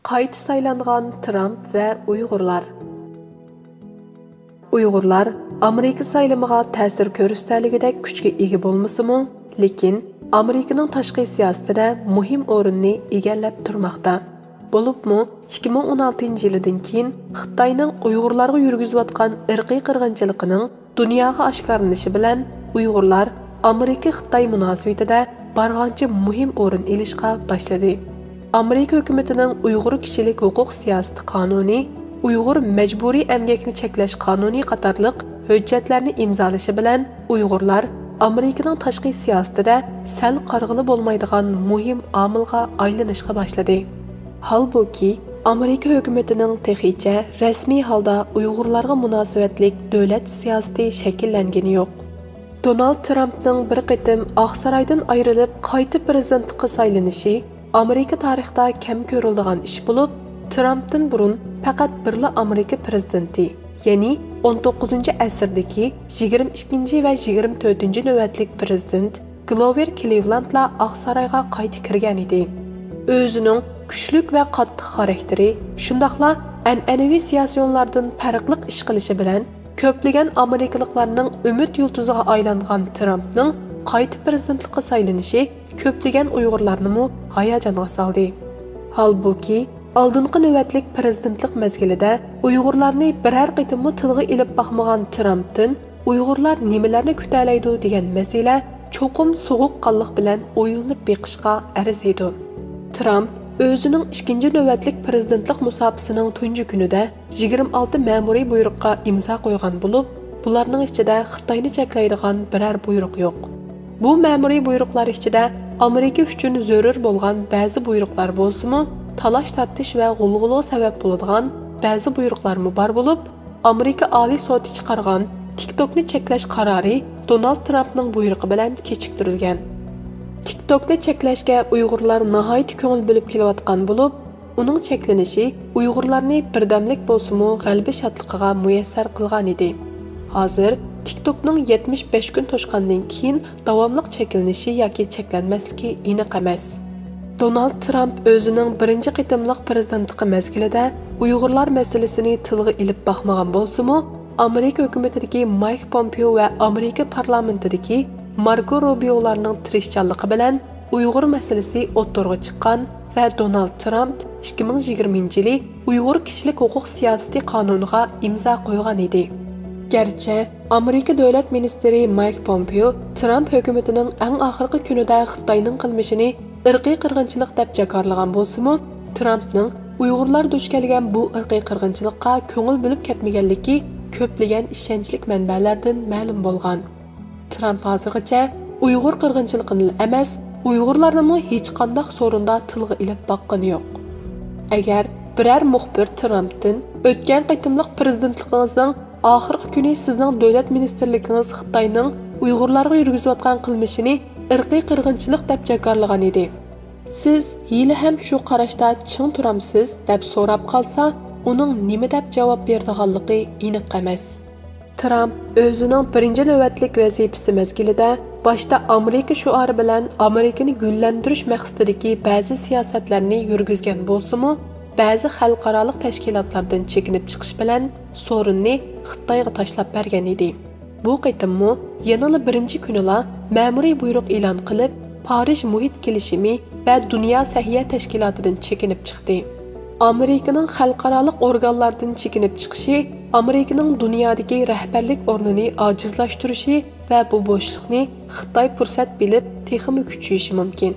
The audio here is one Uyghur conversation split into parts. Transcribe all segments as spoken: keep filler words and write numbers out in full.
قايتا سايلانغان ترامپ ۋە ئۇيغۇرلار. ئۇيغۇرلار ئامېرىكا سايلىمىغا تەسىر كۆرسىتەلىگۈدەك كۈچكە ئىگە بولمىسىمۇ، لېكىن ئامېرىكىنىڭ تاشقى سىياسىتىدە مۇھىم ئورۇننى ئىگىلەپ تۇرماقتا. بولۇپمۇ ئىككى مىڭ ئون ئالتىنچى يىلىدىن كېيىن خىتاينىڭ ئۇيغۇرلارغا يۈرگۈزۈۋاتقان ئىرقىي قىرغىنچىلىقىنىڭ دۇنياغا ئاشكارىلىنىشى بىلەن ئۇيغۇرلار ئامېرىكا-خىتاي مۇناسىۋىتىدە بارغانچە مۇھىم ئورۇن ئېلىشقا باشلىدى. ئامېرىكا ھۆكۈمىتىنىڭ ئۇيغۇر كىشىلىك ھوقۇق سىياسىتى قانۇنى، ئۇيغۇر مەجبۇرىي ئەمگەكنى چەكلەش قانۇنى قاتارلىق ھۆججەتلەرنى ئىمزالىشى بىلەن ئۇيغۇرلار ئامېرىكىنىڭ تاشقى سىياسىتىدە سەل قارىغىلى بولمايدىغان مۇھىم ئامىلغا ئايلىنىشقا باشلىدى. ھالبۇكى، ئامېرىكا ھۆكۈمىتىنىڭ تېخىچە رەسمىي ھالدا ئۇيغۇرلارغا مۇناسىۋەتلىك دۆلەت سىياسىتى شەكىللەنگىنى يوق. دونالد ترامپنىڭ بىر قېتىم ئاقسارايدىن ئايرىلىپ، قايتا پىرېزىدېنتلىققا سايلىنىشى ئامېرىكا تارىخىدا كەم كۆرۈلىدىغان ئىش بولۇپ، ترامپتىن بۇرۇن پەقەت بىرلا ئامېرىكا پىرېزىدېنتى، يەنى ئون توققۇزىنچى ئەسىردىكى يىگىرمە ئىككىنچى ۋە يىگىرمە تۆتىنچى نۆۋەتلىك پىرېزىدېنت گلوۋېر كلىۋلاندلا ئاقسارايغا قايتا كىرگەن ئىدى. ئۆزىنىڭ كۈچلۈك ۋە قاتتىق خاراكتېرى، شۇنداقلا ئەنئەنىۋى سىياسىيونلاردىن پەرقلىق ئىش قىلىشى بىلەن، كۆپلىگەن ئامېرىكىلىقلارنىڭ ئۈمىد يۇلتۇزىغا ئايلانغان ترامپنىڭ قايتا پىرېزىدېنتلىققا سايلىنىشى كۆپلىگەن ئۇيغۇرلارنىمۇ ھاياجانغا سالدى. ھالبۇكى، ئالدىنقى نۆۋەتلىك پىرېزىدېنتلىق مەزگىلىدە ئۇيغۇرلارنى بىرەر قېتىممۇ تىلغا ئېلىپ باقمىغان ترامپتىن ئۇيغۇرلار نېمىلەرنى كۈتەلەيدۇ دېگەن مەسىلە چوقۇم سوغۇققانلىق بىلەن ئويلىنىپ بېقىشقا ئەرزىيدۇ. ترامپ ئۆزىنىڭ ئىككىنچى نۆۋەتلىك پىرېزىدېنتلىق مۇساپىسىنىڭ تۇنجى كۈنىدە يىگىرمە ئالتە مەمۇرىي بۇيرۇققا ئىمزا قويغان بولۇپ، بۇلارنىڭ ئىچىدە خىتاينى چەكلەيدىغان بىرەر بۇيرۇق يوق. بۇ مەمۇرىي بۇيرۇقلار ئىچىدە ئامېرىكا ئۈچۈن زۆرۈر بولغان بەزى بۇيرۇقلار بولسىمۇ، تالاش-تارتىش ۋە غۇلغۇلىغا سەۋەب بولىدىغان بەزى بۇيرۇقلارمۇ بار بولۇپ، ئامېرىكا ئالىي سوتى چىقارغان تىك توكنى چەكلەش قارارى دونالد ترامپنىڭ بۇيرۇقى بىلەن كېچىكتۈرۈلگەن. تىك توكنى چەكلەشكە ئۇيغۇرلار ناھايىتى كۆڭۈل بۆلۈپ كېلىۋاتقان بولۇپ، ئۇنىڭ چەكلىنىشى ئۇيغۇرلارنى بىردەملىك بولسىمۇ غەلىبە شادلىقىغا مۇيەسسەر قىلغان ئىدى. ھازىر تىك توكنىڭ يەتمىش بەش كۈن توشقاندىن كېيىن داۋاملىق چەكلىنىشى ياكى چەكلەنمەسلىكى ئېنىق ئەمەس. دونالد ترامپ ئۆزىنىڭ بىرىنچى قېتىملىق پىرېزىدېنتلىقى مەزگىلىدە ئۇيغۇرلار مەسىلىسىنى تىلغا ئېلىپ باقمىغان بولسىمۇ، ئامېرىكا ھۆكۈمىتىدىكى مايك پومپېئو ۋە ئامېرىكا پارلامېنتىدىكى ماركو روبىئولارنىڭ تىرىشچانلىقى بىلەن ئۇيغۇر مەسىلىسى ئوتتۇرىغا چىققان ۋە دونالد ترامپ ئىككى مىڭ يىگىرمىنچى يىلى ئۇيغۇر كىشىلىك ھوقۇق سىياسىتى قانۇنىغا ئىمزا قويغان ئىدى. گەرچە ئامېرىكا دۆلەت مىنىستىرى مايك پومپېئو ترامپ ھۆكۈمىتىنىڭ ئەڭ ئاخىرقى كۈنىدە خىتاينىڭ قىلمىشىنى ئىرقىي قىرغىنچىلىق دەپ جاكارلىغان بولسىمۇ، ترامپنىڭ ئۇيغۇرلار دۇچ كەلگەن بۇ ئىرقىي قىرغىنچىلىققا كۆڭۈل بۆلۈپ كەتمىگەنلىكى كۆپلىگەن ئىشەنچلىك مەنبەلەردىن مەلۇم بولغان. ترامپ ھازىرغىچە ئۇيغۇر قىرغىنچىلىقىنىلا ئەمەس، ئۇيغۇرلارنىمۇ ھېچقانداق سورۇندا تىلغا ئېلىپ باققىنى يوق. ئەگەر بىرەر مۇخبىر ترامپتىن «ئۆتكەن قېتىملىق پىرېزىدېنتلىقىڭىزنىڭ ئاخىرقى كۈنى سىزنىڭ دۆلەت مىنىستىرلىكىڭىز خىتاينىڭ ئۇيغۇرلارغا يۈرگۈزۈۋاتقان قىلمىشىنى ئىرقىي قىرغىنچىلىق دەپ جاكارلىغان ئىدى. سىز ھېلىھەم شۇ قاراشتا چىڭ تۇرامسىز؟» دەپ سوراپ قالسا، ئۇنىڭ نېمە دەپ جاۋاب بېرىدىغانلىقى ئېنىق ئەمەس. ترامپ ئۆزىنىڭ بىرىنچى نۆۋەتلىك ۋەزىپىسى مەزگىلىدە باشتا ئامېرىكا شوئارى بىلەن ئامېرىكىنى گۈللەندۈرۈش مەقسىتىدىكى بەزى سىياسەتلەرنى يۈرگۈزگەن بولسىمۇ، بەزى خەلقئارالىق تەشكىلاتلاردىن چېكىنىپ چىقىش بىلەن سورۇننى خىتايغا تاشلاپ بەرگەن ئىدى. بۇ قېتىممۇ يەنىلا بىرىنچى كۈنىلا مەمۇرىي بۇيرۇق ئېلان قىلىپ، پارىژ مۇھىت كېلىشىمى ۋە دۇنيا سەھىيە تەشكىلاتىدىن چېكىنىپ چىقتى. ئامېرىكىنىڭ خەلقئارالىق ئورگانلاردىن چېكىنىپ چىقىشى ئامېرىكىنىڭ دۇنيادىكى رەھبەرلىك ئورنىنى ئاجىزلاشتۇرۇشى ۋە بۇ بوشلۇقنى خىتاي پۇرسەت بىلىپ، تېخىمۇ كۈچىيىشى مۇمكىن.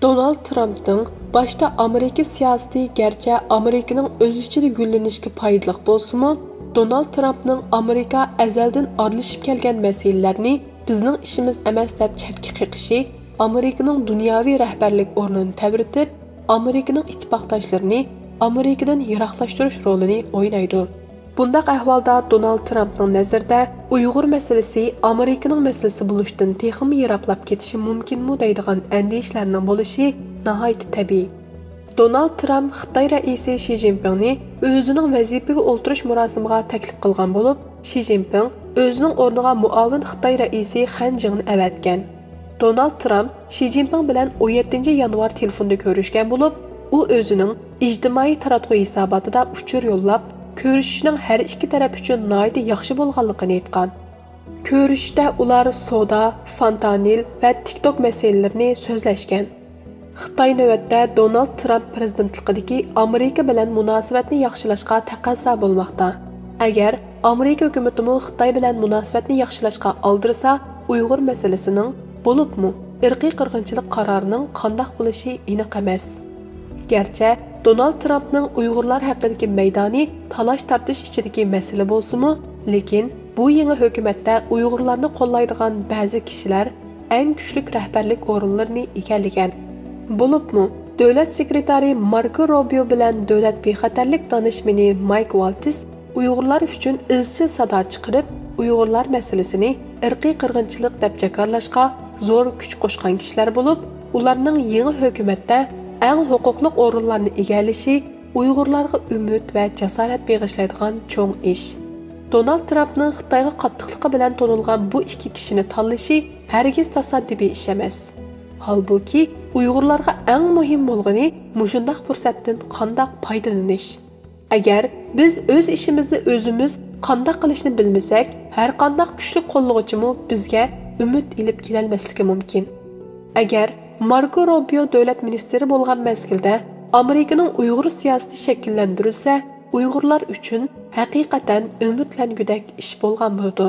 دونالد ترامپنىڭ باشتا ئامېرىكا سىياسىتى گەرچە ئامېرىكىنىڭ ئۆز ئىچىدە گۈللىنىشىگە پايدىلىق بولسىمۇ، دونالد ترامپنىڭ ئامېرىكا ئەزەلدىن ئارىلىشىپ كەلگەن مەسىلىلەرنى بىزنىڭ ئىشىمىز ئەمەس دەپ چەتكە قېقىشى ئامېرىكىنىڭ دۇنياۋى رەھبەرلىك ئورنىنى تەۋرىتىپ، ئامېرىكىنىڭ ئىتتىپاقداشلىرىنى ئامېرىكىدىن يىراقلاشتۇرۇش رولىنى ئوينايدۇ. بۇنداق ئەھۋالدا دونالد ترامپنىڭ نەزىرىدە ئۇيغۇر مەسىلىسى ئامېرىكىنىڭ مەسىلىسى بولۇشتىن تېخىمۇ يىراقلاپ كېتىشى مۇمكىنمۇ دەيدىغان ئەندىشىلەرنىڭ بولۇشى ناھايىتى تەبىئىي. دونالد ترامپ خىتاي رەئىسى شى جىنپىڭنى ئۆزىنىڭ ۋەزىپىگە ئولتۇرۇش مۇراسىمىغا تەكلىپ قىلغان بولۇپ، شى جىنپىڭ ئۆزىنىڭ ئورنىغا مۇئاۋىن خىتاي رەئىسى خەن جىڭنى ئەۋەتكەن. دونالد ترامپ شى جىنپىڭ بىلەن ئون يەتتىنچى يانۋار تېلېفوندا كۆرۈشكەن بولۇپ، ئۇ ئۆزىنىڭ ئىجتىمائىي تاراتقۇ ھېساباتىدا ئۇچۇر يوللاپ، كۆرۈشۈشنىڭ ھەر ئىككى تەرەپ ئۈچۈن ناھايىتى ياخشى بولغانلىقىنى ئېيتقان. كۆرۈشۈشتە ئۇلار سودا، فانتانىل ۋە تىكتوك مەسىلىلىرىنى سۆزلەشكەن. خىتاي نۆۋەتتە دونالد ترامپ پىرېزىدېنتلىقىدىكى ئامېرىكا بىلەن مۇناسىۋەتنى ياخشىلاشقا تەقەززا بولماقتا. ئەگەر ئامېرىكا ھۆكۈمىتىمۇ خىتاي بىلەن مۇناسىۋەتنى ياخشىلاشقا ئالدىرىسا، ئۇيغۇر مەسىلىسىنىڭ، بولۇپمۇ ئىرقىي قىرغىنچىلىق قارارىنىڭ قانداق بولۇشى ئېنىق ئەمەس. گەرچە دونالد ترامپنىڭ ئۇيغۇرلار ھەققىدىكى مەيدانى تالاش-تارتىش ئىچىدىكى مەسىلە بولسىمۇ، لېكىن بۇ يېڭى ھۆكۈمەتتە ئۇيغۇرلارنى قوللايدىغان بەزى كىشىلەر ئەڭ كۈچلۈك رەھبەرلىك ئورۇنلىرىنى ئىگىلىگەن. بولۇپمۇ، دۆلەت سېكرېتارى ماركو روبىيو بىلەن دۆلەت بىخەتەرلىك دانىشمىنى مايك ۋالتىس ئۇيغۇرلار ئۈچۈن ئىزچىل سادا چىقىرىپ، ئۇيغۇرلار مەسىلىسىنى ئىرقىي قىرغىنچىلىق دەپ جاكارلاشقا زور كۈچ قوشقان كىشىلەر بولۇپ، ئۇلارنىڭ يېڭى ھۆكۈمەتتە ئەڭ ھوقۇقلۇق ئورۇنلارنى ئىگىلىشى ئۇيغۇرلارغا ئۈمىد ۋە جاسارەت بېغىشلايدىغان چوڭ ئىش. دونالد ترامپنىڭ خىتايغا قاتتىقلىقى بىلەن تونۇلغان بۇ ئىككى كىشىنى تاللىشى ھەرگىز تاسادىپىي ئىش ئەمەس. ھالبۇكى، ئۇيغۇرلارغا ئەڭ مۇھىم بولغىنى مۇشۇنداق پۇرسەتتىن قانداق پايدىلىنىش. ئەگەر بىز ئۆز ئىشىمىزنى ئۆزىمىز قانداق قىلىشنى بىلمىسەك، ھەرقانداق كۈچلۈك قوللىغۇچىمۇ بىزگە ئۈمىد ئېلىپ كېلەلمەسلىكى مۇمكىن. ئەگەر ماركو روبىيو دۆلەت مىنىستىرى بولغان مەزگىلدە ئامېرىكىنىڭ ئۇيغۇر سىياسىتى شەكىللەندۈرۈلسە، ئۇيغۇرلار ئۈچۈن ھەقىقەتەن ئۈمىدلەنگۈدەك ئىش بولغان بولىدۇ.